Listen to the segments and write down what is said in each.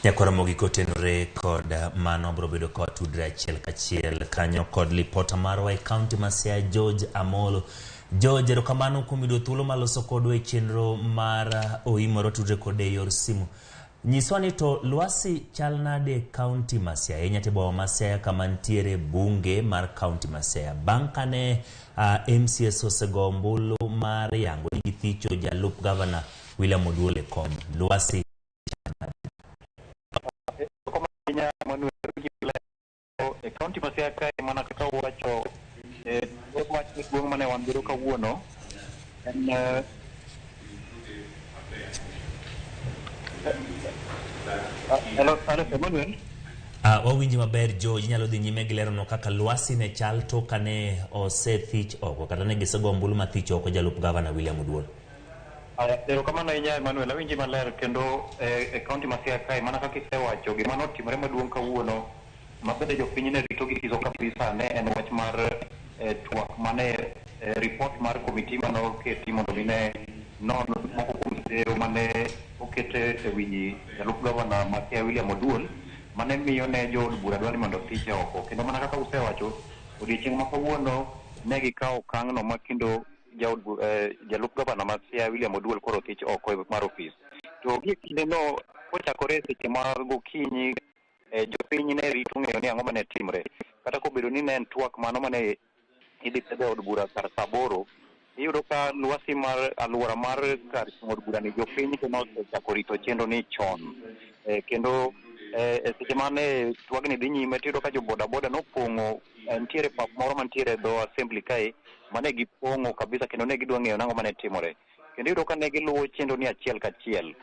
Nyakwara Mogik otenore kod mano biro bedo ka watudre achiel kachiel kanyo kod lipota marwa e kaunti ma Siaya George Amolo. George, erokamano kuom yudo thuolo mar loso kodwa e chenro mar Oimore watudre kode e yor simu. Nyiswa ni to lwasi chal nade e kaunti ma Siaya, ahinya to e boma ma Siaya kama nitiere bunge mar kaunti ma Siaya. Bang' kane MCAs osego ombulu mar yango ni githicho jalup gavana William Oduol e kom, lwasi e kaunti ma Siaya kae mana kaka uwacho wach maduong' mane wan godo kawuono en hello, hello, Emmanuel. Wawinji maber George, inyalo dhi nyime gi lerono kaka lwasi ne chal tok kane osethich oko kata ne gisego ombulu mathich oko jalup gavana William Oduol. Erokamano ahinya Emmanuel, awinji maler kendo e kaunti ma Siaya kae mana kaka isewacho gima notimore maduong' kawuono ma bende jopiny ne rito gi siso kabisa ne en wach mar twak mane report mar komiti mane oketi mondo mi ne non moko kuom sero mane oket e wi jalup gavana ma Siaya William Oduol mane miyo ne jood bura dwa ni mondo othiche oko kendo mana kaka usewacho odiochieng' ma kawuono ne gikawo okang'no ma kendo jalup gavana ma Siaya William Oduol koro othich oko mar ofis. To gie kindeno kochakore e seche mag gokinyi jopiny ne rito ng'eyo ni ang'o mane timre. Kata kobedo ni ne en twak mano mane idhi pedho e od bura kar saa aboro, iyudo ka lwasi mar alwora mar kar chung' od bura ni jopiny to nosechako rito chenro ni chon. Kendo e seche mane twagni dhi nyime tiyudo ka jo boda boda nopong'o nitiere pap moro mantiere e dho assembly kae mane gipong'o kabisa kendo ne gidwa ng'eyo nang'o mane timore. Kendo iyudo ka ne giluwo chenro ni achiel kachiel.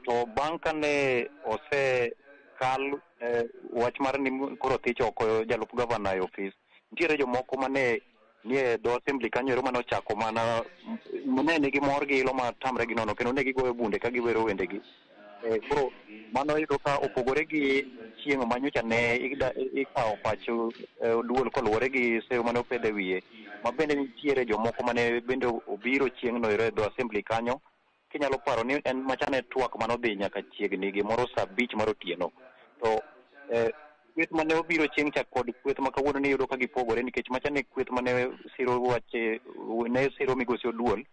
To bang' kane osekal wach mar ni koro thich oko jalup gavana e ofis, nitiere jomoko mane nie dho assembly kanyo ero mane ochako mana ne nigi mor gi ilo matamre gi nono kendo ne gigoyo bunde ka giwero wendegi. Koro mano iyudo ka opogore gi chieng' ma nyocha ne ikawo pach Oduol koluwore gi seyo mane opedh e wiye, ma bende nitiere jomoko mane bende obiro chieng'no ero e dho assembly kanyo. Kinyalo paro ni en machane twak manodhi nyaka chiegni gimoro saa abich mar otieno. To kweth mane obiro chieng' cha kod kweth ma kawuono ni iyudo ka gipogore nikech machane kweth mane siro wach ne siro migosi Oduol,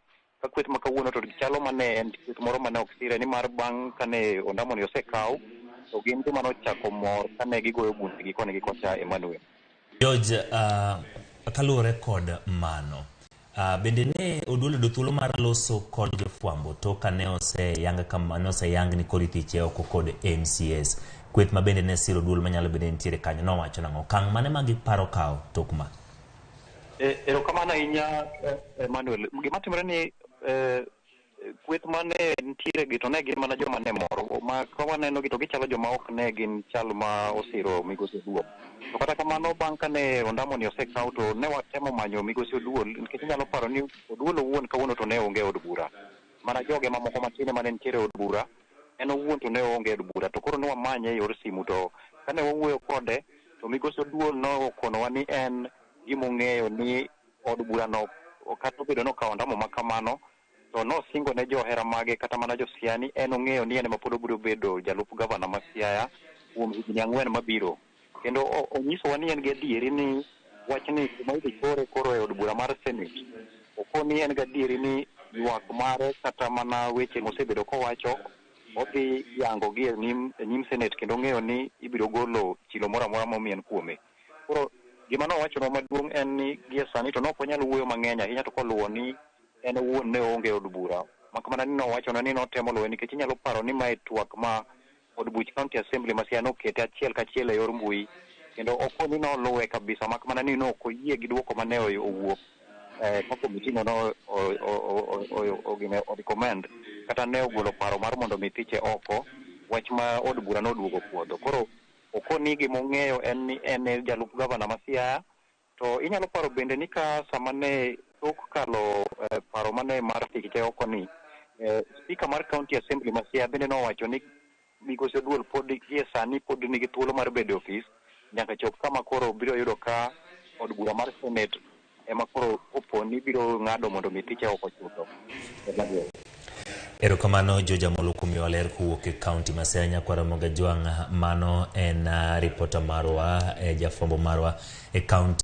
ka kweth ma kawuono to chalo mane en kweth moro mane ok sire nimar bang' kane ondamo ni osekaw to gin joma nochako mor kane gigoyo bundegi koni gi kocha Emmanuel. George, kaluwore kod mano, bende ne Oduol oyudo thuolo mar loso kod jofwambo tok kane oseyang kama ne oseyang ni koro ithiche oko kod MCAs. Kweth ma bende ne siro Oduol manyalo bedo ni nitiere kanyo nowacho nang'o? Okang' mane ma giparo kawo tok ma? Erokamano ahinya Emmanuel. Gima timore ni kweth mane nitiere gi to ne gin mana joma ne mor. Ma ka waneno gi to gichalo joma ok ne gin chal ma osiro migosi Oduol. To kata kamano bang' kane ondamo ni osekaw to ne watemo manyo migosi Oduol nikech inyalo paro ni Oduol owuon kawuono to ne onge e od bura. Mana joge mamoko matin ema ne nitiere e od bura, en owuon to ne oonge e od bura. To koro ne wamanye e yor simu to kane wawuoyo kode to migosi Oduol nokonowa ni en gimong'eyo ni od burano kata obedo ni okawo ondamo ma kamano to nosingo ne johera mage kata mana jo Siaya ni en ong'eyo ni en ema pod obiro bedo jalup gavana ma Siaya kuom higni ang'wen mabiro. Kendo onyisowa ni en gi adieri ni wachni kuma idhi chore koro e od bura mar Senate, okoni en gadieri ni ywak mare kata mana weche mosebedo kowacho odhi yango gi e nyim Senate kendo ong'eyo ni ibiro golo chilo moro amora momien kuome. Koro gima nowachonwa maduong' en ni gie sani to nok onyal wuoyo mang'eny ahinya to koluwo ni en owuon ne oonge e od bura. Mak mana ni nowachonwa ni notemo luwe nikech inyalo paro ni mae twak ma od buch County Assembly ma Siaya nokete achiel kachiel e yor mbui kendo okoni noluwe kabisa mak mana ni nok oyie gi duoko mane owuok ka komiti no no o recommend kata ne ogolo paro mar mondo mi thiche oko wach ma od bura noduogo puodho. Koro okoni gimong'eyo en ni en e jalup gavana ma Siaya. To inyalo paro bende ni ka sama ne tok kalo paro mane mar thiche oko ni Speaker mar County Assembly ma Siaya bende nowacho ni migosi Oduol pod gie sani pod nigi thuolo mar bedo e ofis nyaka chop kama koro biro yudo ka od bura mar Senate ema koro kopo ni biro ng'ado mondo mi thiche oko chutho. Erokamano George Amolo kuom miyowa ler kowuok e kaunti ma Siaya. Nyakwar Ramogi Ajwang', mano en ripota marwa, jafwambo marwa e kaunti.